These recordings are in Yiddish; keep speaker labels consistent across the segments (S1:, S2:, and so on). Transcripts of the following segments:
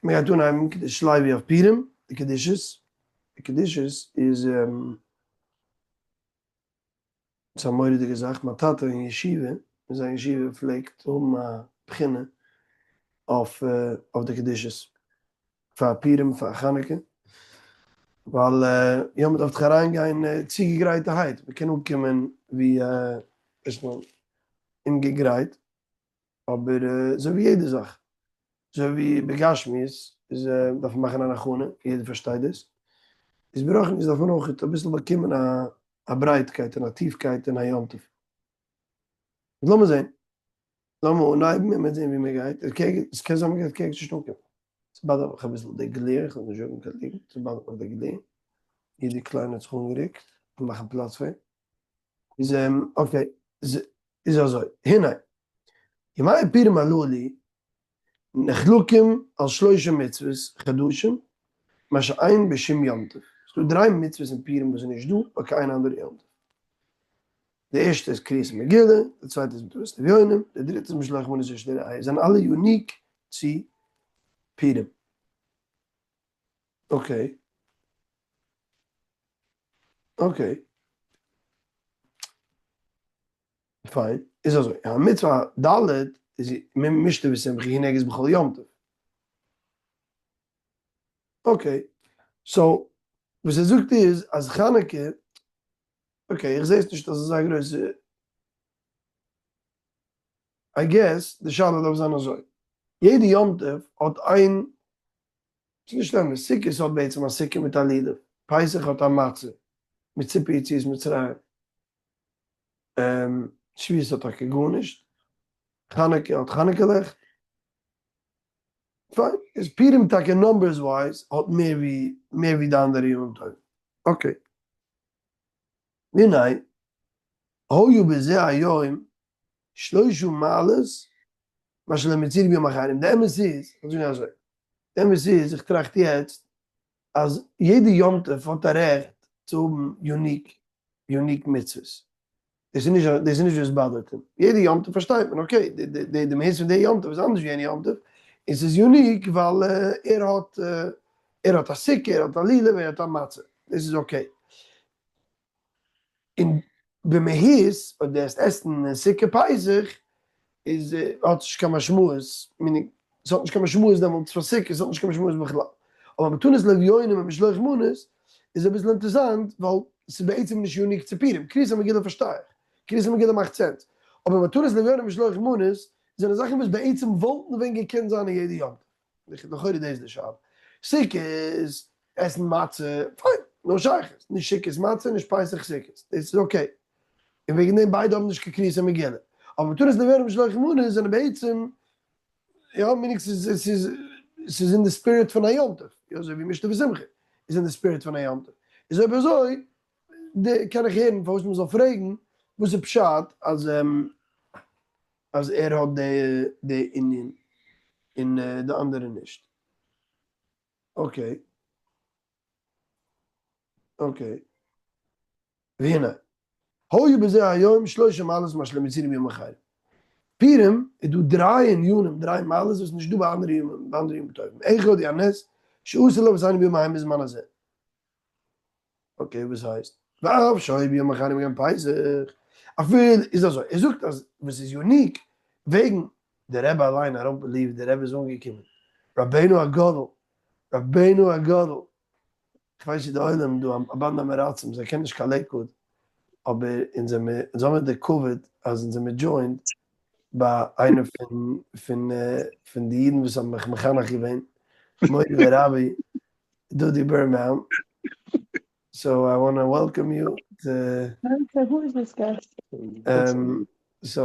S1: מען גייט אנהייבן קדושת לוי אויף פורים, די קדושות, די קדושות איז ס'איז א מורא'דיגע זאך, מיין טאטע אין ישיבה, אין זיין ישיבה פלעגט האבן א בחינה אויף אויף די קדושות, פאר פורים פאר חנוכה, ווייל יא מען דארף דאך אריין גיין צוגעגרייטערהייט, מען קען אנקומען ווי אומגעגרייט, אבער אזוי ווי יעדע זאך, אזוי ווי בגשמיות איז דארף מען מאכן אן הכנה, יעדער פארשטייט דאס, איז ברוחניות דארף מען אויך אביסל באקומען א ברייטקייט און א טיפקייט אין א יום טוב. איז לאמיר זען, לאמיר אנהייבן און מ'וועט זען ווי מ'גייט, עס קען זיין מ'גייט קיין נישט אנקומען, ס' bother ט מיך אביסל די glare, איך וועל נישט זאגן קיין ליגנט, ס' bother ט מיך די glare, יעדער קליינער האט זיך אנגערוקט, מאכן פלאץ פאר אים. איז okay, איז אזוי, הנה, ימי פורים הללו נחלקים על שלושה מצוות חדשים מה שאין בשום יום טוב, ס'דא דריי מצוות אין פורים וואס איז נישט דא ביי קיין אנדערע יום טוב, די ערשטע איז קריאת מגילה, די צווייטע איז מתנות לאביונים, די דריטע איז משלוח מנות איש לרעהו, זענען אלע unique צו פורים. Okay. Okay. פיין. איז אזוי, המצוה ד' איז משתה ושמחה היא נוהגת בכל יום טוב. Okay. So, וואס ער זאגט איז אז חנוכה, okay, איך זע עס נישט אז אזא גרויסע, I guess די שאלה דארף זיין אזוי, יעדע יום טוב האט איין ס'איז נישט אמת, סוכות האט בעצם א סוכה מיט א לולב, פסח האט א מצה מיט סיפור יציאת מצרים, שבועות האט טאקע גארנישט, חנוכה האט חנוכה לעכט, פיין, איז פורים טאקע numbers wise האט מער ווי מער ווי די אנדערע ימים טובים, okay. והנה, היו בזה היום שלושה מעלות מה שלא מצינו בימים אחרים, די אמת איז, איך וועל זאגן אזוי, די אמת איז, איך טראכט יעצט, אז יעדע יום טוב האט א רעכט צו האבן unique, unique מצוות, דאס איז נישט, דאס איז נישט וואס bother ט אים, יעדע יום טוב פארשטייט מען, okay, די די די מהות פון די יום טוב איז אנדערש ווי יענע יום טוב, און ס'איז unique ווייל ער האט, ער האט א סוכה, ער האט א לולב, ער האט א מצה, דאס איז okay. און במהות אויב דו עסט עסן אין סוכה פסח איז האט נישט קיין משמעות, meaning ס'האט נישט קיין משמעות דעמאלטס פאר סוכה, ס'האט נישט קיין משמעות בכלל. אבער מתנות לאביונים און משלוח מנות איז אביסל אינטערסאנט ווייל ס'איז בעצם נישט unique צו פורים, קריאת המגילה פארשטיי איך, קריאת המגילה מאכט sense, אבער מתנות לאביונים און משלוח מנות זענען זאכן וואס בעצם וואלטן ווען געקענט זיין אין יעדע יום טוב. לכאורה דאס איז די שאלה. סוכות עסן מצה, פיין, no שייכות, נישט סוכות מצה, נישט פסח סוכות, דאס איז okay, און וועגן דעם ביידע האבן נישט קיין קריאת המגילה, אבער מתנות לאביונים ומשלוח מנות זענען בעצם, יא, meaning ס'איז, ס'איז, ס'איז אין די spirit פון א יום טוב, יא, אזוי ווי משתה ושמחה איז אין די spirit פון א יום טוב, איז אויב אזוי, די, קען איך הערן פארוואס מ'זאל פרעגן וואס איז פשט אז אז ער האט די די ענין און די אנדערע נישט. Okay. Okay. והנה. היו בזה היום שלושה מעלות מה שלא מצינו בימים אחרים. פורים איז דא דריי ענינים, דריי מעלות וואס איז נישט דא ביי אנדערע ימים, ביי אנדערע ימים טובים. אחד הוא הנס שעשו לאבותינו בימים ההם בזמן הזה. Okay, וואס הייסט? ואף שהיו בימים אחרים גם פסח. אפילו איז אזוי, ער זאגט אז וואס איז unique וועגן די רבי אליין, I don't believe די רבי איז אנגעקומען, רבינו הגדול, רבינו הגדול, כ'ווייס נישט די עולם דא א באנדע עם הארצים זיי קענען נישט קיין לעיקוואד, אבער אונז זעמיר אונז האמיר די כבוד אז אונז זעמיר joined ביי איינע פון פון פון די אידן וואס האבן מיך מחנך געווען, מורי ורבי דודי בירנבאום, so I want to welcome you to
S2: who is this guy?
S1: So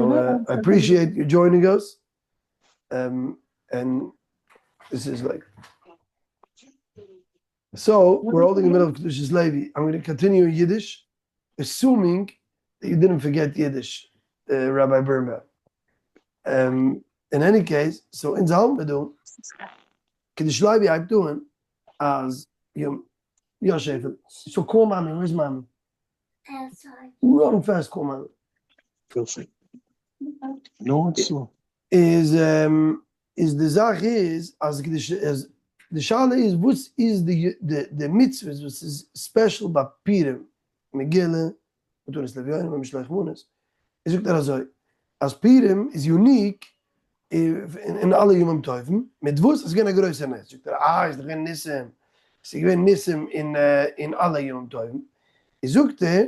S1: I appreciate you joining us, and this is like so we're holding in middle of קדושת לוי, I'm gonna continue in Yiddish, assuming that you didn't forget Yiddish, Rabbi Birnbaum. In any case, so אונז האלט מיר דא, קדושת לוי הייבט אן אז יא שעפעלע, so call מאמי, where's מאמי? Run fast call מאמי. איז איז די זאך איז אז קדושת אז. די שאלה איז וואס איז די די מצוות וואס איז special ביי פורים, מגילה, מתנות לאביונים און משלוח מנות, איז זאגט ער אזוי, אז פורים איז unique אין אלע ימים טובים, מיט וואס? עס איז געווען א גרויסע נס, זאגט ער, אה, איז דאך געווען ניסים, עס איז געווען ניסים אין אלע ימים טובים, איז זאגט ער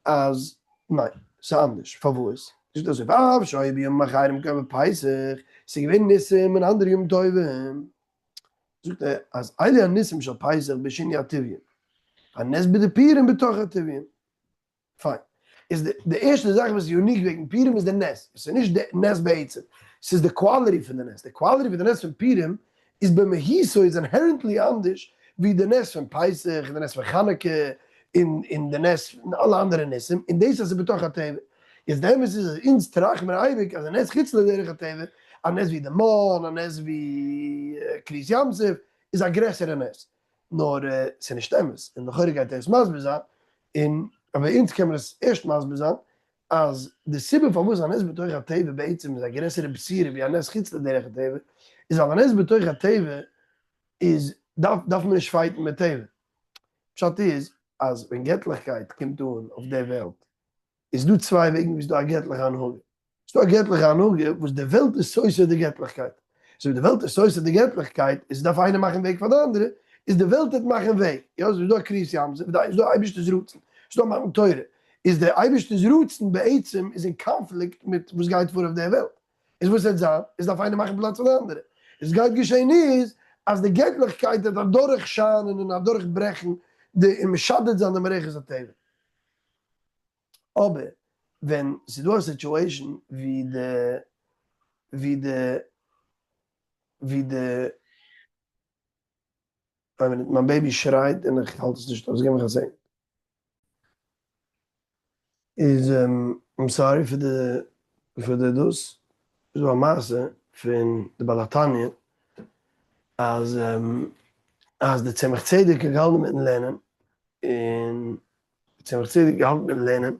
S1: אז ניין, ס'איז אנדערש, פארוואס? זאגט ער אזוי, ואף שהיו בימים אחרים כגון בפסח, עס איז געווען ניסים אין אנדערע ימים טובים, זאגט ער אז אלו הניסים של פסח בשינוי הטבעיים, והנס בדפורים בתוך הטבעיים. פיין. איז די די ערשטע זאך וואס איז unique וועגן פורים איז די נס. עס איז נישט די נס בעצם. ס'איז די quality פון די נס. די quality פון די נס פון פורים איז במהותו איז inherently אנדערש ווי די נס פון פסח און די נס פון חנוכה און און די נס און אלע אנדערע ניסים. און דאס אז ס'איז בתוך הטבע. יעצט די אמת איז אז אונז טראכט מיר אייביג אז א נס חוץ לדרך הטבע, א נס ווי די מן, א נס ווי קריעת ים סוף, איז א גרעסערע נס. נאר ס'איז נישט אמת, און לכאורה גייט ער עס מסביר זיין, און אבער אונז קען מען עס ערשט מסביר זיין, אז די סיבה פארוואס א נס בתוך הטבע בעצם איז א גרעסערע בשורה ווי א נס חוץ לדרך הטבע, איז ווייל א נס בתוך הטבע איז דארף דארף מען נישט fight ן מיט טבע. פשט איז אז ווען געטליכקייט קומט אן אויף די וועלט, איז דא צוויי וועגן ווי ס'איז דא א געטליכע הנהגה. ס'איז דא א געטליכע הנהגה וואס די וועלט איז סותר די געטליכקייט. אזוי ווי די וועלט איז סותר די געטליכקייט, איז דארף איינער מאכן וועג פאר די אנדערע, איז די וועלט וועט מאכן וועג. יא, ס'איז דא א קריעת ים סוף, איז דא אייבערשטער'ס רצון, ס'איז דא מתן תורה. איז די אייבערשטער'ס רצון בעצם איז אין קאנפליקט מיט וואס גייט פאר אויף דער וועלט. איז וואס וועט זיין? עס דארף איינער מאכן פלאץ פאר די אנדערע. עס גייט געשען איז אז די געטליכקייט וועט אדורך שיינען און אדורך ברעכן די און משדד זיין די מערכת הטבע. אבער ווען ס'איז דא א situation ווי די ווי די ווי די איין מינוט מיין baby שרייט און איך האלט עס נישט אויס געב מיך א second. איז I'm sorry פאר די פאר די דאס איז דא א מעשה פון די בעל התניא אז אז די צמח צדק האט געהאלטן מיטן לערנען און די צמח צדק געהאלטן מיטן לערנען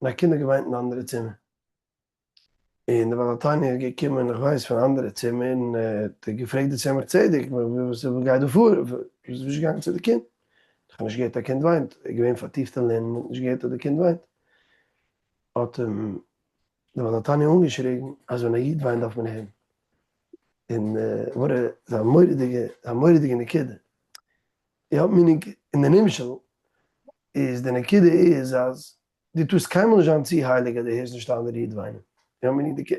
S1: און א קינד האט געוויינט אין די אנדערע צימער און די בעל התניא איז געקומען איך ווייס פון אנדערע צימער און האט געפרעגט די צמח צדק וואס גייט דא פאר ביסט נישט געגאנגען צו די קינד איך האב נישט געהערט א קינד וויינט ער איז געווען פארטיפט אין לערנען האט נישט געהערט אז די קינד וויינט האט אים די בעל התניא אנגעשריגן אז ווען א איד וויינט דארף מען הערן און וואט א ס'איז א מורא'דיגע א מורא'דיגע נקודה יא meaning אין די נמשל איז די נקודה איז אז דו טארסט קיינמאל נישט זיין צו הייליג אז דו הערסט נישט א אנדערע איד וויינען. יא meaning די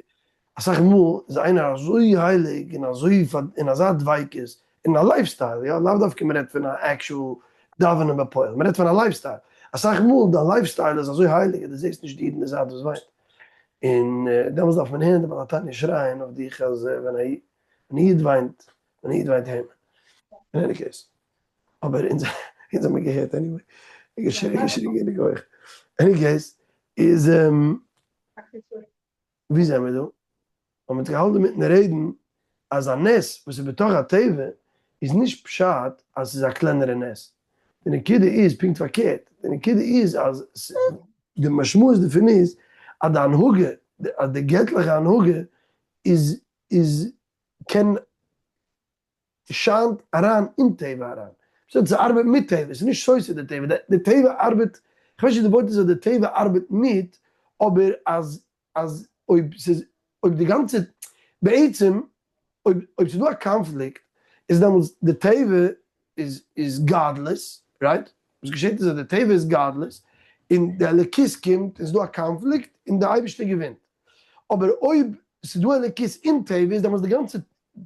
S1: אסאך מאל איז איינער אזוי הייליג און אזוי אין אזא דביקות אין א lifestyle, יא לאו דווקא מען רעדט פון א actual דאווענען בפועל, מען רעדט פון א lifestyle, אסאך מאל דיין lifestyle איז אזוי הייליג אז דו זעסט נישט די איד אין די זייט וואס וויינט, און דעמאלס דארף מען הערן די בעל התניא שרייען אויף דיך אז ווען א איד וויינט, ווען א איד וויינט הערט מען. אין any case. אבער אונז אונז האמיר געהערט anyway. געשריגן גענוג הויך. any case, איז ווי זעמיר דא? האבן מיר געהאלטן אינמיטן רעדן אז א נס וואס איז בתוך הטבע איז נישט פשט אז ס'איז א קלענערע נס. די נקודה איז פונקט פארקערט. די נקודה איז אז די משמעות דערפון איז אז די הנהגה, אז די געטליכע הנהגה איז איז קען שיינט אריין אין טבע אריין. ס'האט ס'ארבעט מיט טבע, ס'איז נישט סותר די טבע, די טבע ארבעט, כ'ווייס נישט די ווארט איז אז די טבע ארבעט מיט, אבער אז אז אויב ס'איז אויב די גאנצע בעצם אויב אויב ס'איז דא א קאנפליקט איז דעמאלטס די טבע איז איז godless, right? וואס געשעט איז אז די טבע איז godless און די אלוקות קומט און ס'איז דא א קאנפליקט און די אייבערשטער געווינט. אבער אויב ס'איז דא אלוקות אין טבע איז דעמאלטס די גאנצע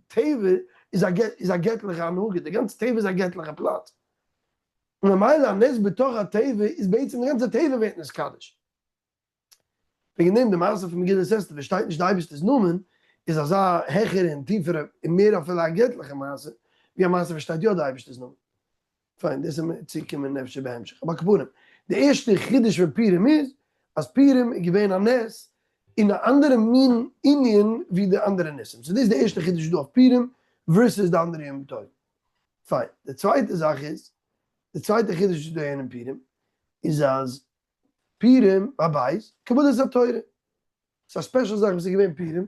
S1: טבע איז א איז א געטליכע הנהגה, די גאנצע טבע איז א געטליכע פלאץ. און ממילא א נס בתוך הטבע איז בעצם די גאנצע טבע ווערט נתקדש. וועגן דעם די מעשה פון מגילת אסתר וואס שטייט נישט די אייבערשטער'ס נאמען איז אזא העכערע און טיפערע און מער אפילו א געטליכע מעשה ווי א מעשה וואס שטייט יא די אייבערשטער'ס נאמען. פיין, דאס וועט מען צוקומען אפשר בהמשך. אבער על כל פנים, די ערשטע חידוש פון פורים איז אז פורים איז געווען א נס אין א אנדערע מין ענין ווי די אנדערע ניסים. so דאס איז די ערשטע חידוש דא אויף פורים versus די אנדערע ימים טובים. פיין, די צווייטע זאך איז, די צווייטע חידוש וואס איז דא אין פורים, איז אז פורים בבית, קבלת התורה. ס'איז א special זאך וואס איז געווען פורים,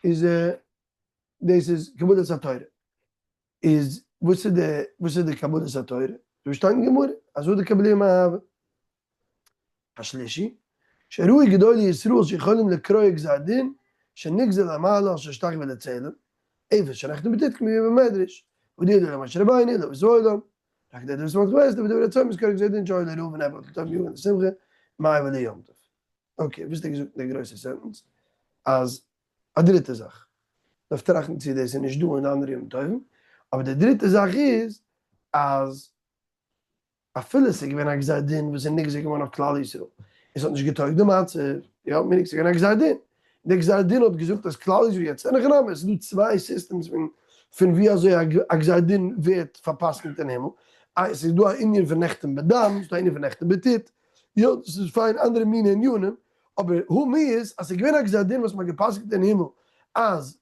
S1: איז דאס איז קבלת התורה. איז וואס איז די וואס איז די קבלת התורה? אזוי שטייט אין גמרא, אזוי די קבלוה מאהבה. השלישי, שראו גדולי ישראל שיכולים לקרוע גזר דין שנגזר למעלה על שישתחוה לצלם, איפה שנחתם בטיט כמובא במדרש, הודיע דער משה רבינו לאבות העולם, רק דער דברי שמחת בית דברי הצומות קורא גזר דין שהיה לרעה ונהפך לטוב מיום לשמחה, מעבר ליום טוב. okay, וואס האט ער געזאגט אין די גרויסע sentence? אז א דריטע זאך, דארף טראכטן צו דאס איז נישט דא אין די אנדערע ימים טובים, אבער די דריטע זאך איז אז אפילו עס איז געווען א גזר דין וואס איז נגזר געווארן אויף כלל ישראל, און עס האט נישט געטויגט די מצב, יא, meaning ס'איז געווען א גזר דין, די גזר דין האט געזאגט אז כלל ישראל יעצט, אין הכי נמי, עס איז דא צוויי systems פון פון ווי אזוי א גזר דין ווערט פארפסקנט אין הימל, עס איז דא א ענין פון נחתם בדם, עס איז דא א ענין פון נחתם בטיט, יא, דאס איז פיין אנדערע מיני ענינים, אבער הא מיהת אז ס'איז געווען א גזר דין וואס מ'האט גע'פסק'נט אין הימל אז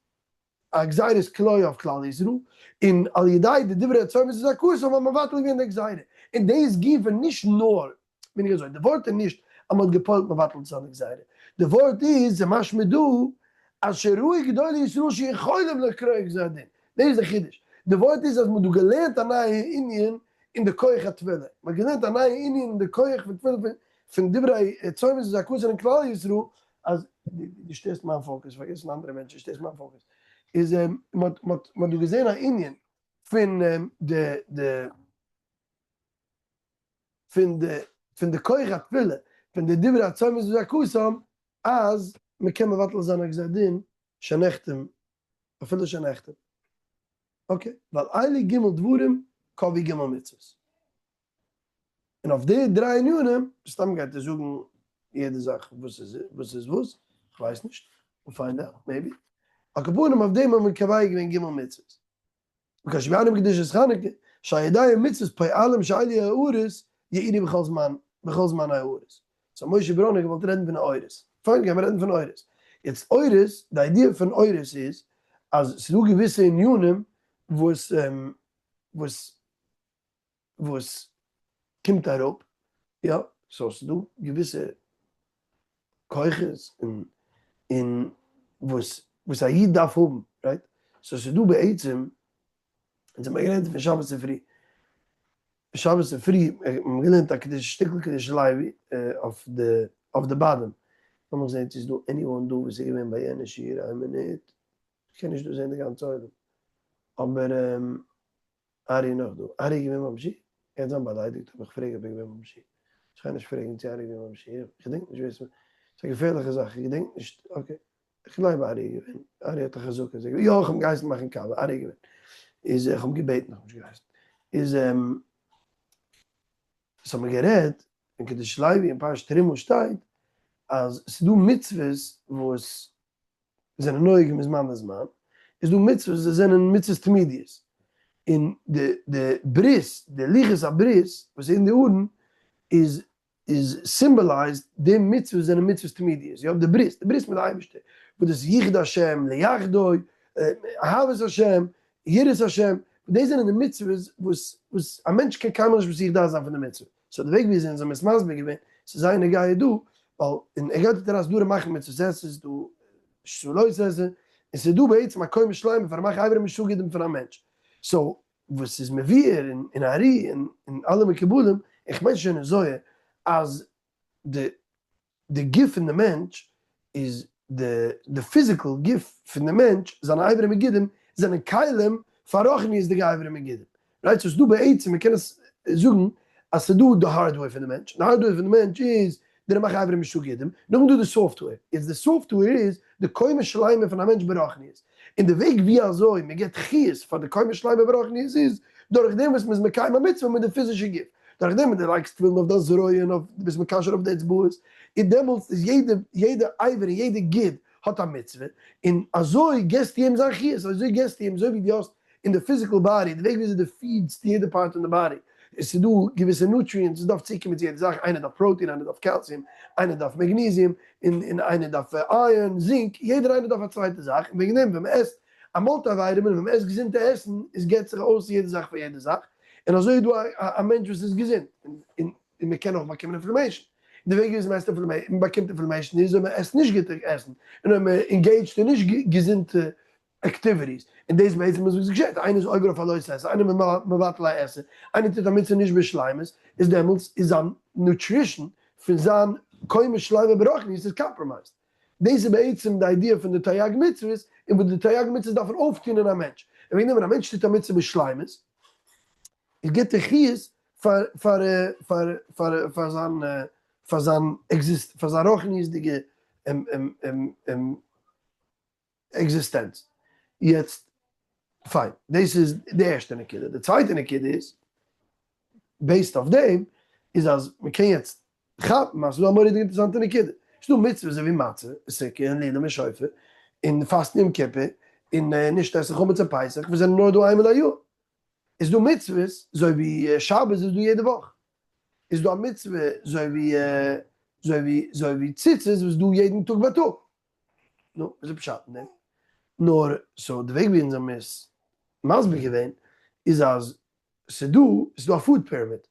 S1: א גזירת כליה אויף כלל ישראל, און על ידי די דברי הצומות וזעקות האט מען מבטל געווען די גזירה, און דאס גופא נישט נאר, בין איך אזוי, די ווארט איז נישט אז מ'האט גע'פועל'ט מבטל צו זיין די גזירה, די ווארט איז, ס'איז משמע דא, אז שראו גדולי ישראל שיכולים לקרוע גזר דין, דאס איז די חידוש, די ווארט איז אז מ'האט דא געלערנט א נייע ענין אין די כח התפילה, מ'האט געלערנט א נייע ענין אין די כח פון תפילה פון דברי צומות וזעקות אין כלל ישראל, אז דו שטערסט מיין focus, פארגעס פון אנדערע מענטשן, שטערסט מיין focus, איז מ'האט מ'האט דא געזען א ענין פון די די פון די פון די כח התפילה פון די דברי הצומות וזעקתם אז מ'קען מבטל זיין א גזר דין שנחתם אפילו שנחתם. okay, ווייל אלו ג' דברים קבעו ג' מצוות. און אויף די דריי ענינים, מסתם גייט ער זאגן יעדע זאך וואס איז וואס איז וואס, כ'ווייס נישט, we'll find out, maybe. על כל פנים אויף דעם האבן מיר קובע געווען ג' מצוות. וכשביארנו בקדושת חנוכה, שעל ידי המצוות פועלים שאלו הארות יאירו בכל זמן, בכל זמן הארות. so משה בראון האט געוואלט רעדן פון אורות. פיין, גיימיר רעדן פון אורות. יעצט אורות, די idea פון אורות איז, אז ס'איז דא געוויסע ענינים וואס וואס וואס קומט אראפ, יא, so ס'איז דא געוויסע כוחות און און וואס וואס א איד דארף האבן, right? so ס'איז דא בעצם, אונז האבן געלערנט פון שבת צופרי, שבת צופרי האט מען געלערנט א קדוש שטיקל קדושת לוי אויף די אויף די בדים, לאמיך זעהן צו ס'איז דא anyone דא וואס איז געווען ביי יענע שיעור, איין מינוט, כ'קען נישט דא זעהן די גאנצע עולם, אבער ארי איז נאך דא. ארי איז געווען ביים שיעור? ער וועט זיין באליידיגט אויב איך פרעג אויב ער איז געווען ביים שיעור. איך גיי נישט פרעגן צו ארי איז געווען ביים שיעור. איך געדענק נישט ווער ס'איז. ס'איז א געפערליכע זאך. איך געדענק נישט. okay. איך גלייב ארי איז געווען. ארי האט א חזקה. איז ער געווען. יא, איך האב אים געהייסן מאכן קאווע. ארי איז געווען. איז איך האב אים געבעטן, איך האב נישט געהייסן. איז וואס האט מען גערעדט? אין קדושת לוי אין פרשת תרומה שטייט אז ס'איז דא מצוות וואס זענען נוהג מזמן לזמן, איז דא מצוות וואס זענען מצוות תמידיות, און די די ברית, די לוחות הברית וואס איז אין די ארון, איז איז symbolized די מצוות וואס זענען מצוות תמידיות, יא, די ברית, די ברית מיט די אייבערשטער, וואס דאס איז יחוד השם, ליחדו, אהבת השם, יראת השם, דאס זענען די מצוות וואס וואס א מענטש קען קיינמאל נישט מסיח דעת זיין פון די מצוה. so די וועג ווי אזוי אונז האבן עס מסביר געווען, ס'איז זייער נוגע דא, ווייל אין אגרת התורה איז דא רמח מצוות עשה, ס'איז דא שלא תעשה, און ס'איז דא בעצם א קומה שלימה פאר רמח אברים משוגעים פון א מענטש. so וואס איז מבואר אין ארי און אין אלע מקובלים, איך מיין שוין אין זוהר, אז די די גוף פון די מענטש איז די די physical גוף פון די מענטש, זיינע אברים וגידים זענען כלים פאר רוחניות'דיגע אברים וגידים, right? so ס'דא בעצם מ'קען עס זאגן אז ס'דא די hardware פון די מענטש, די hardware פון די מענטש איז די רמח אברים וגידים, נאכדעם דא די software, יעצט די software איז די קומה שלימה פון א מענטש ברוחניות, און די וועג ווי אזוי מ'געבט חיות פאר די קומה שלימה ברוחניות איז דורך דעם וואס מ'איז מקיים א מצוה מיט די פיזישע גוף, דורך דעם וואס דו לייגסט תפילין אויף דיין זרוע און אויף דו ביסט מקשר אויף די אצבעות, און דעמאלטס איז יעדע יעדע אבר און יעדע גיד האט א מצוה, און אזוי געסטו אים זיין חיות, אזוי געסטו אים אזוי ווי דו האסט אין די physical body, די וועג ווי אזוי דו פידסט יעדע part אין די body, עס איז דא געוויסע nutrients וואס דארף צוקומען צו יעדע זאך, איינער דארף protein, איינער דארף calcium, איינער דארף magnesium, און און איינער דארף iron, zinc, יעדער איינער דארף א צווייטע זאך, און וועגן דעם ווען מען עסט א multivitamin, ווען מען עסט געזונטע עסן, עס געבט זיך אויס יעדע זאך פאר יעדע זאך, און אזוי איז דא א מענטש וואס איז געזונט, און מען קען אויך באקומען inflammation, און די וועג וויאזוי מען עסט מען באקומט inflammation איז אויב מען עסט נישט גוטע עסן, און אויב מען engage ט אין נישט געזונטע. activities, און דאס בעצם איז וואס געשעט, איינער איז עובר אויף א לא תעשה, איינער איז מבטל א עשה, איינער טוט א מצוה נישט בשלימות, איז דעמאלטס איז זיין nutrition פון זיין קומה שלימה ברוחניות איז compromised. דאס איז בעצם די idea פון די תרי"ג מצוות, און וואס די תרי"ג מצוות דארפן אויפטון אין א מענטש. און וועגן דעם ווען א מענטש טוט א מצוה בשלימות, איז גיבט ער חיות פאר פאר פאר פאר פאר זיין פאר זיין exist פאר זיין רוחניות'דיגע עקזיסטענץ. יעצט פיין, דאס איז די ערשטע נקודה. די צווייטע נקודה איז, based אויף דעם, איז אז מ'קען יעצט כאפן אז ס'איז דא א מורא'דיגע אינטערעסאנטע נקודה. ס'איז דא מצוות אזוי ווי מצה, סוכה און לולב און שופר, און פאסטן יום כיפור, און נישט עסן חמץ אום פסח, וואס זענען נאר דא איינמאל א יאר. איז דא מצוות אזוי ווי שבת איז דא יעדע וואך. איז דא א מצוה אזוי ווי אזוי ווי אזוי ווי ציצית וואס איז דא יעדן טאג בייטאג. נו, וואס איז פשט אין דעם? נאר so די וועג ווי אונז האבן עס מסביר געווען איז אז ס'איז דא, ס'איז דא א food pyramid,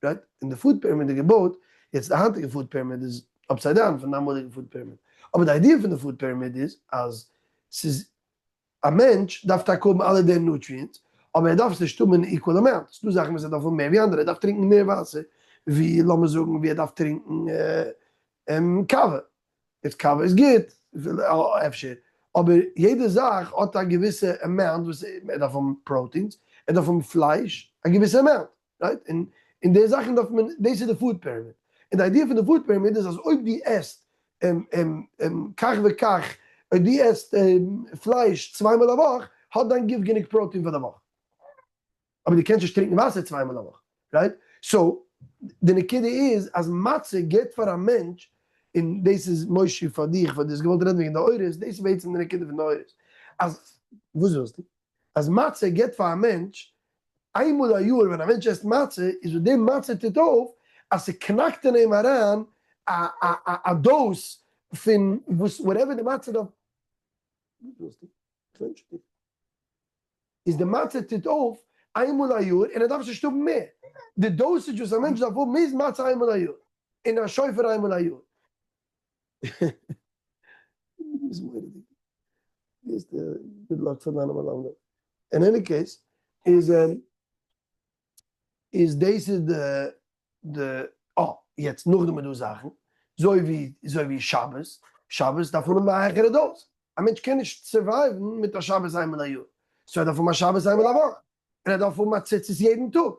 S1: right? און די food pyramid איז געבויט, יעצט די היינטיגע food pyramid איז upside down פון די אמאליגע food pyramid, אבער די idea פון די food pyramid איז אז ס'איז א מענטש דארף טאקע האבן אלע די nutrients, אבער ער דארף עס נישט האבן אין equal amount, ס'דא זאכן וואס ער דארף האבן מער ווי אנדערע, ער דארף טרינקן מער וואסער ווי לאמיר זאגן ווי ער דארף טרינקן קאווע, יעצט קאווע איז גוט, אפשר, אבער יעדע זאך האט א געוויסע amount וואס ער דארף האבן proteins, ער דארף האבן פלייש, א געוויסע amount, right? און און די זאכן דארף מען, דאס איז די food pyramid. און די idea פון די food pyramid איז אז אויב דו עסט כך וכך, אויב דו עסט פלייש צוויי מאל א וואך, האט דיין גוף גענוג פראטין פאר די וואך. אבער דו קענסט נישט טרינקן וואסער צוויי מאל א וואך, right? So, די נקודה איז אז מצה גיבט פאר א מענטש, און דאס איז מושי פאר דיך וואס דו האסט געוואלט רעדן וועגן די אורות, דאס איז בעצם די נקודה פון די אורות, אז וואס ווילסטו? אז מצה גיבט פאר א מענטש, איינמאל א יאר ווען א מענטש עסט מצה, איז וואס די מצה טוט אויף, אז ס'קנאקט אין אים אריין א א א א dose פון וואס whatever די מצה דארף, וואס ווילסטו? כ'ווינטש דיר. איז די מצה טוט אויף איינמאל א יאר און ער דארף עס נישט האבן מער. די dosage וואס א מענטש דארף האבן איז מצה איינמאל א יאר און א שופר איינמאל א יאר. דו ביסט מורא'דיג. ביסט good luck פאר דיינע מלמדים. אין any case איז איז דאס איז די די אה, יעצט נאכדעם איז דא זאכן, זוי ווי זוי ווי שבת, שבת דארף מען האבן א העכערע dose, א מענטש קען נישט survive ן מיט א שבת איינמאל א יאר, so ער דארף האבן א שבת איינמאל א וואך, און ער דארף האבן א ציצית יעדן טאג,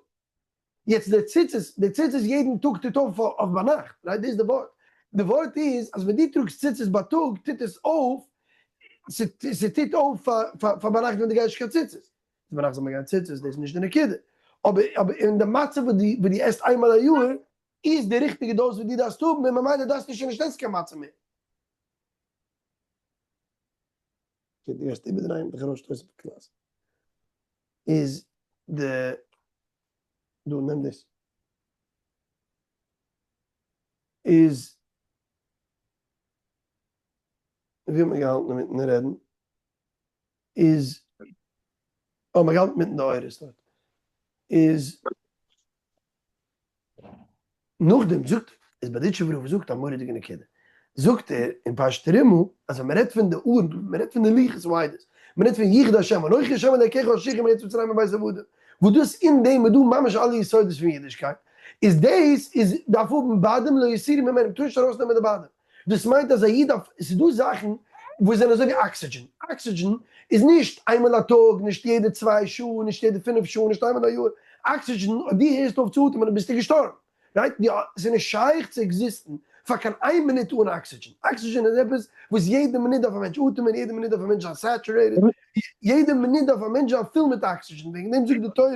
S1: יעצט די ציצית, די ציצית יעדן טאג טוט אויף אויף ביינאכט, right? דאס איז די ווארט, די ווארט איז אז ווען דו טראגסט ציצית בייטאג טוט עס אויף, ס'טוט אויף פאר ביינאכט ווען דו גייסט נישט קיין ציצית, ביינאכט זאל מען גיין ציצית, דאס איז נישט די נקודה, אבער אבער אין די מצב וואס דו וואס דו עסט איינמאל א יאר, איז די ריכטיגע dose וואס דו דארפסט האבן, און ממילא דארפסטו שוין נישט עסן קיין מצה מער. okay, דו גייסט איבערדרייען דיך ארויסשטויסן פון קלאס. איז די, דא נעם דאס. איז, ווי האט מען געהאלטן אינמיטן רעדן? איז אה מען געהאלטן מיטן די אורות דארט איז נאכדעם זאגט איז בארדיטשובער רב זאגט א מורא'דיגע נקודה זאגט ער אין פרשת תרומה אז ווען מען רעדט פון די ארון מען רעדט פון די לוחות העדות מען רעדט פון יחוד השם אנכי השם אלקיך אשר הוצאתיך מארץ מצרים מבית עבדים וואס דאס אין דעם איז דא ממש אלע יסודות פון אידישקייט איז דאס איז דארף האבן בדים לא יסירו ממנו מ'טאר נישט ארויסנעמען די בדים דאס מיינט אז א איד דארף, עס איז דא זאכן וואס זענען אזוי ווי oxygen, oxygen איז נישט איינמאל א טאג, נישט יעדע צוויי שעה, נישט יעדע פינף שעה, נישט איינמאל א יאר, oxygen אויב דו הערסט אויף צו אטעמען ביסטו געשטארבן, right? עס איז נישט שייך צו exist ן פאר קיין איין מינוט אן oxygen, oxygen איז עפעס וואס יעדע מינוט דארף א מענטש אטעמען, יעדע מינוט דארף א מענטש זיין saturated, יעדע מינוט דארף א מענטש זיין פול מיט oxygen, וועגן דעם זאגט די תורה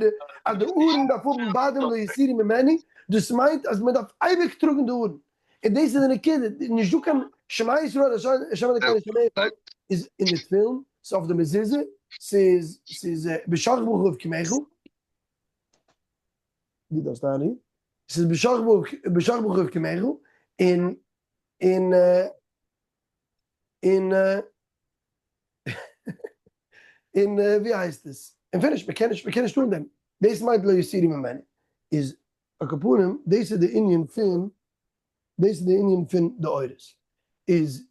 S1: אז די ארון דארף האבן בדים לא יסורו ממנו, דאס מיינט אז מען דארף אייביג טראגן די ארון, און דאס איז די נקודה, נישט דא קיין שמע ישראל השם אלקינו השם אחד איז אין די תפילין, ס'איז אויף די מזוזה, ס'איז ס'איז בשכבך ובקומך, ווי דארפסט אהין? ס'איז בשכבך ובקומך, און און און און ווי הייסט עס? און finish, מ'קען נישט מ'קען נישט אן דעם, דאס מיינט לא יסורו ממנו, איז על כל פנים, דאס איז די ענין פון, דאס איז די ענין פון די אורות. איז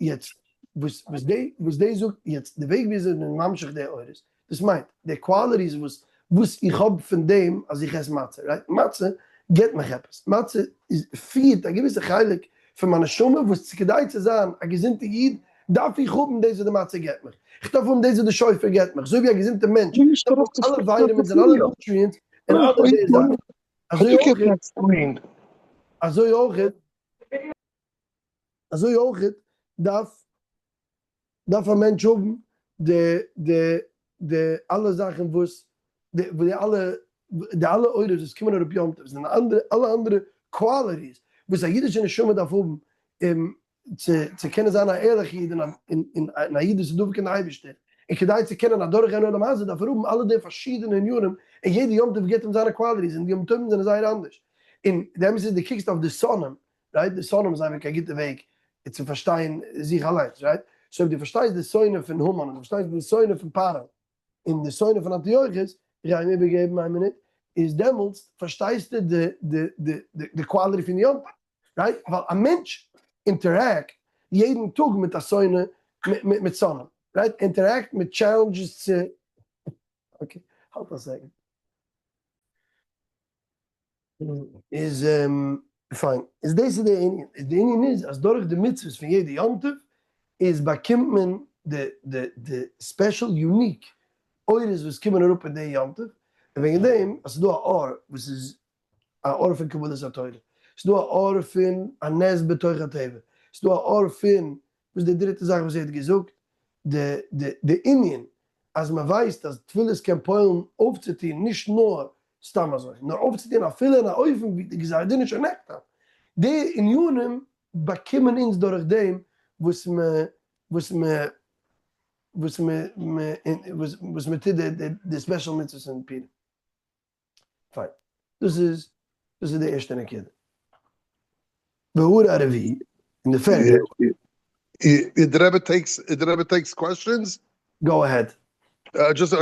S1: יעצט. וואס וואס די וואס די זאגט יעצט די וועג וויאזוי מען ממשיך די אורות, דאס מיינט די qualities וואס וואס איך האב פון דעם אז איך עס מצה, right? מצה געבט מיך עפעס, מצה איז פירט א געוויסע חלק פון מיין נשמה וואס צו כדי צו זיין א געזונטע איד דארף איך האבן דאס וואס די מצה געבט מיך, איך דארף האבן דאס וואס די שופר געבט מיך, אזוי ווי א געזונטע מענטש דארף האבן אלע vitamins און אלע nutrients און אלע די זאכן, אזוי אויך אזוי אויך אזוי אויך דארף דארף א מענטש האבן די די די אלע זאכן וואס די די אלע די אלע אורות וואס קומען אראפ יום טוב זענען אנדערע אלע אנדערע qualities וואס א אידישע נשמה דארף האבן אום צו צו קענען זיין א ערליכע איד און און א איד וואס איז דבוק אין די אייבערשטער, און כדי צו קענען אדורכגיין עולם הזה דארף ער האבן אלע די פארשידענע ענינים, און יעדע יום טוב גיבט אים זיינע qualities, און די יום טובים זענען זייער אנדערש. און די אמת איז דו קוקסט אויף די שונאים, right, די שונאים איז אייביג א גוטע וועג צו פארשטיין זיך אליינס, right? So אויב דו פארשטייסט די שונא פון המן, און דו פארשטייסט די שונא פון פרעה, און די שונא פון אנטיוכוס, איך גיי אים איבערגעבן איין מינוט, איז דעמאלטס פארשטייסטו די די די די quality פון יום טוב, right? ווייל א מענטש interact יעדן טאג מיט א שונא, מיט שונאים, right? Interact מיט challenges צו, okay, האלט א second. איז פיין, איז דאס איז די ענין, איז די ענין איז אז דורך די מצוות פון יעדע יום טוב איז באקומט מען די די די special unique אורות וואס קומען אראפ אין די יום טוב, און וועגן דעם אז ס'איז דא א אור וואס איז א אור פון קבלת התורה, ס'איז דא א אור פון א נס בתוך הטבע, ס'איז דא א אור פון וואס די דריטע זאך וואס ער האט געזאגט, די די די ענין אז מען ווייסט אז תפילות קען פועל'ן אויפצוטון נישט נאר סתם אזוי, נאר אויפצוטון אפילו אין א אופן ווי די גזר דין איז שוין נחתם. די ענינים באקומען אונז דורך דעם וואס מען וואס מען וואס מען וואס מען טוט די די special מצוות אין פורים. פיין. דאס איז דאס איז די ערשטע נקודה. והערה הרביעי, און די פערטע.
S3: The Rebbe takes the Rebbe takes questions?
S1: Go ahead.
S3: Just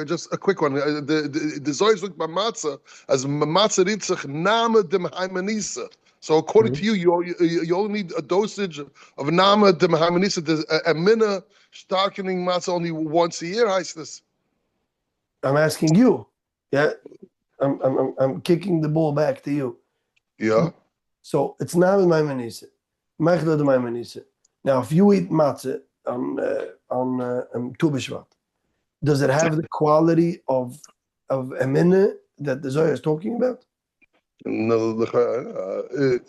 S3: just a quick one. די די זוהר זאגט ביי מצה אז מצה רופט זיך נהמא דמהימנותא. So according to you, you only need a dosage of נהמא דמהימנותא, די אמונה שטארקענינג מצה only once a year הייסט עס.
S1: I'm asking you, yeah, I'm I'm I'm kicking the ball back to you.
S3: יא.
S1: So it's נהמא דמהימנותא, מיכלא דמהימנותא. Now if you eat מצה on on טו בשבט, does it have the quality of of אמונה that the Zohar is talking about?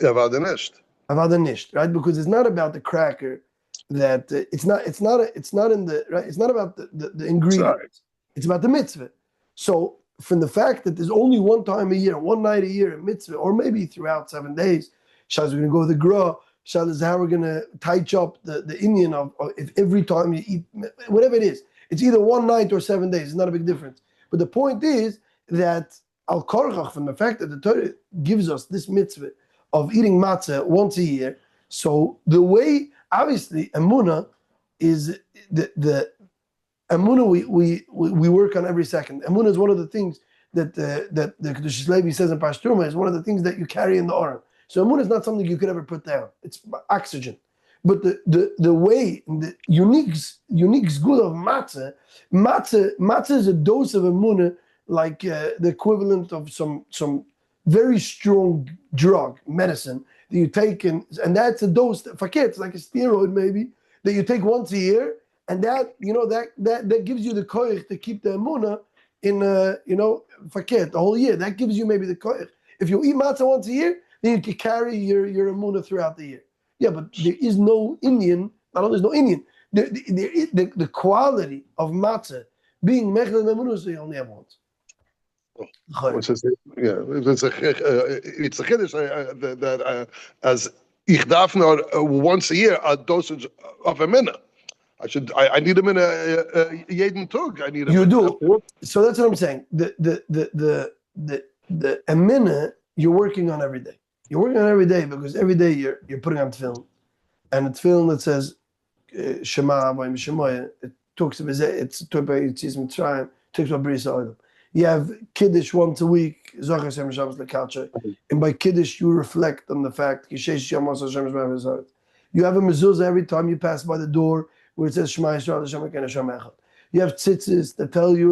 S3: אוודאי נישט.
S1: אוודאי נישט, right? Because it's not about the cracker that it's not it's not it's not in the right it's not about the ingredients, it's about the מצוה. So from the fact that there's only one time a year, one night a year, a mitzvah, or maybe throughout 7 days, Shaz, we're gonna go with the Gra, Shaz is how we're gonna touch up the, the Indian of, of if every time you eat, whatever it is, it's either one night or 7 days, it's not a big difference. But the point is that al korchach, from the fact that the Torah gives us this mitzvah of eating matzah once a year, so the way, obviously, אמונה is the, the אמונה we, we, we work on every second. אמונה is one of the things that the, that the Kedushas Levi says in Parashat Terumah is one of the things that you carry in the arm. So אמונה is not something you could ever put down. It's oxygen. But the, the, the way, the unique, unique סגולה of matzah, matzah, matzah is a dose of אמונה like the equivalent of some, some very strong drug, medicine that you take, and, and that's a dose, that, forget, it's like a steroid maybe, that you take once a year, and that, you know, that, that, that gives you the koich to keep the אמונה in, forget, the whole year. That gives you maybe the koich. If you eat matzah once a year, then you can carry your, your אמונה throughout the year. Yeah, but there is no Indian, not only there's no Indian, the, the, the, the quality of matzah being mechled emunah, so you only have once.
S3: Which is, yeah, it's a, it's a chiddush that, that as ich darf נאר once a year a dosage of אמונה. I should, I, I need אמונה יעדן טאג. I need a
S1: You do. So that's what I'm saying. The the the the the the אמונה you're working on every day. You're working on every day because every day you're you're putting on tefillin, and the tefillin that says Shema Shemoya, it talks about it's talks about Yetzias Mitzrayim, talks about בריאת העולם. You have Kiddush once a week, זכור את יום השבת לקדשו, and by Kiddush you reflect on the fact. You have a mezuzah every time you pass by the door where it says שמע ישראל השם אלקינו השם אחד. You have tzitzis that tell you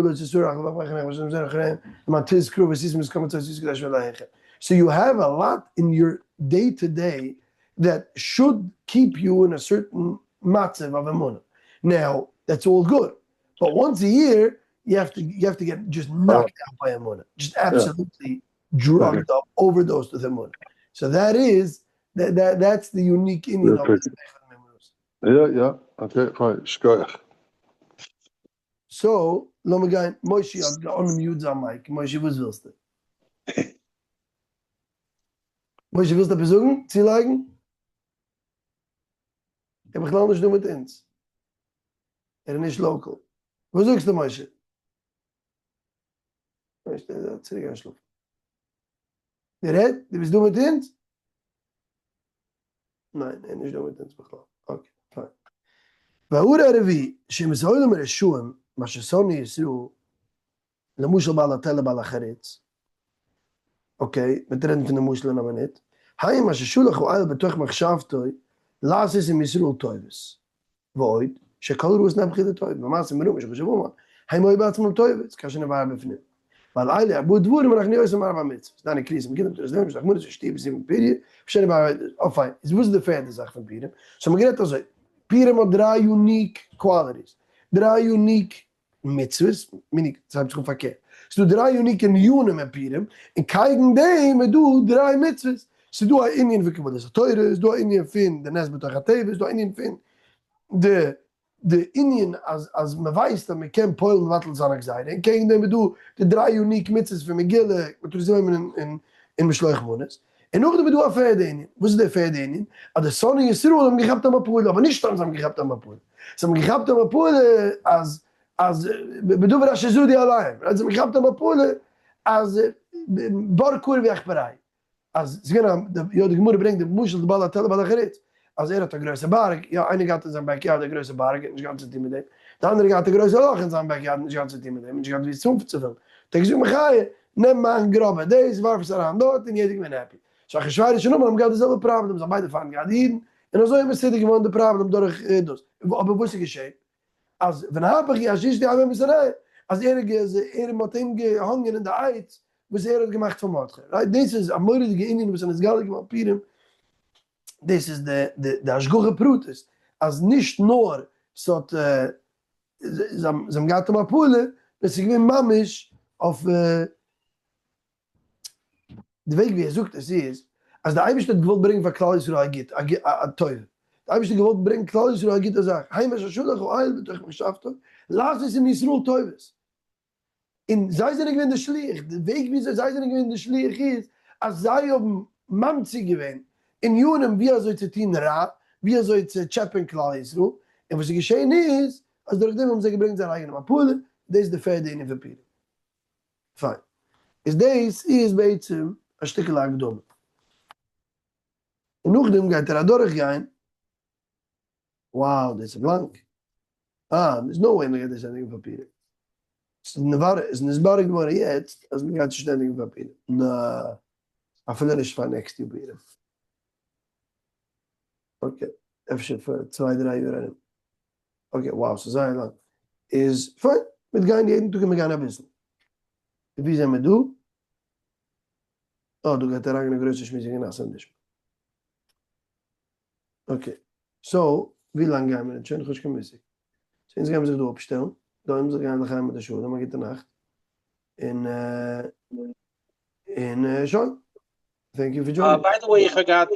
S1: So you have a lot in your day to day that should keep you in a certain מצב of אמונה. Now, that's all good. But once a year, you have to get just knocked out by אמונה. Just absolutely drugged up, overdosed with אמונה. So that is that's the unique ענין of
S3: Yeah. Okay, fine. שכוח.
S1: So, לאמיר גיין. מוישי האט unmute זיין mic. מוישי, וואס ווילסטו? מוישי, ווילסטו עפעס זאגן? צולייגן? ער בכלל נישט דא מיט אונז. ער איז נישט local. וואס זאגסטו, מוישי? מוישי, ער האט צוריק געשלאפן. דער רעדט? דו ביסט דא מיט אונז? ניין, ער איז נישט דא מיט אונז בכלל. Okay, fine. והערה הרביעי, שאומות העולם הרשעים, מה ששונאי ישראל, למשל בעל התל ובעל החריץ, okay, מיר רעדן פון די משל אין א מינוט, הם מה ששלח האל בתוך מחשבתו, לעשות עם ישראל טובות. ועוד, שכל רעות נהפכו לטוב, במעשים רעים שחשב המן, הם היו בעצמם טובות, כאשר נבאר בפנים. ועל אלה ארבעה דברים אנחנו עושים ארבע מצוות. דהיינו קריאת המגילה, תורת לב, משלוח מנות, שתיה וסעודה פוריא, שנבאר, oh fine, איז וואס איז די פערטע זאך פון פורים? So מ'האט גערעדט אזוי, פורים האט דריי unique qualities, דריי unique מצוות, meaning, ס'הייבט זיך אן פארקערט. ס'איז דא דריי unique ענינים אין פורים, און קעגן דעם איז דא דריי מצוות. ס'איז דא א ענין פון קבלת התורה, ס'איז דא א ענין פון די נס בתוך הטבע, ס'איז דא א ענין פון די ענין אז מען ווייסט אז מען קען פועל מבטל זיין א גזירה, און קעגן דעם איז דא די דריי unique מצוות פון מגילה, מתנות לאביונים און משלוח מנות. און נאכדעם איז דא א פערדע ענין. וואס איז דער פערדע ענין? אז די שונאי ישראל האבן געכאפט א מפלה, אבער נישט סתם זיי האבן געכאפט א מפלה, זיי האבן געכאפט א מפלה אז בדבר אשר זדו עליהם, זיי האבן געכאפט א מפלה אז בור כרה ויחפרהו, אז ס'איז געווען א, יא די גמרא ברענגט די משל די בעל התל ובעל החריץ, אז ער האט א גרויסע בארג, יא איינער געהאט אין זיין backyard א גרויסע בארג, האט נישט געהאט צו טון מיט דעם, די אנדערע געהאט א גרויסע לאך אין זיין backyard, נישט געהאט צו טון מיט דעם, נישט געהאט ווי עס אנצופילן, האט ער געזאגט מחיה, נעם מיין גראבע דאס, ווארף עס אריין דארט, און יעדער געווען happy. So אחשוורוש און המן האבן געהאט די זעלבע פראבלעם, זיי האבן ביידע פיינט געהאט די אידן, און אזוי איז מסודר געווארן די פראבלעם דורך דאס. אבער וואס איז געשען? אז ונהפוך הוא אשר אשתו הם בשונאיהם, אז ער ער מ'האט אים געהאנגען אין די עץ וואס ער האט געמאכט פאר מרדכי. Right? דאס איז א מורא'דיגע ענין וואס איז נתגלה געווארן פורים, דאס איז די השגחה פרטית, אז נישט נאר ס'האט זיי האבן געהאט א מפלה, נאר ס'איז געווען ממש אויף די וועג ווי ער זאגט עס איז, אז די אייבערשטער האט געוואלט ברענגען פאר כלל ישראל א גוט, א טובה, די אייבערשטער האט געוואלט ברענגען כלל ישראל א גוטע זאך, הם אשר שלח האל בתוך מחשבתו, לעשות עם ישראל טובות. און זיי זענען געווען די שליח, די וועג וויאזוי זיי זענען געווען די שליח איז, אז זיי האבן ממציא געווען ענינים ווי אזוי צו טון רע, ווי אזוי צו טשעפען כלל ישראל, און וואס איז געשען איז, אז דורך דעם האבן זיי געברענגט זייער אייגענע מפלה, דאס איז די פערדע ענין פון פורים. פיין. איז דאס איז בעצם א שטיקל הקדמה. און נאכדעם גייט ער אדורך גיין, wow דאס איז לאנג. אה, there's no way מ'גייט דאס ענדיגן פאר פורים. ס'איז נברא, איז נתברר געווארן יעצט אז מ'גייט נישט ענדיגן פאר פורים. נא, אפילו נישט פאר next יאר פורים. Okay, אפשר פאר צוויי דריי יאר ארום. Okay, wow, ס'איז זייער לאנג. איז פיין, מ'וועט גיין יעדן טאג און מיר גיין אביסל. און ווי זעמיר דא? אה, דא גייט אריין א גרויסע שמועס וועגן נעשה נשמע. Okay, so, ווי לאנג גייען מיר שוין? איך האב נישט קיין מושג. So אונז גיימיר זיך דא אפשטעלן. דא האבן זיך גיין לחיים מיט די שלום, א גוטע נאכט. און שוין. Thank you for joining.
S4: By the way, איך האב געהאט.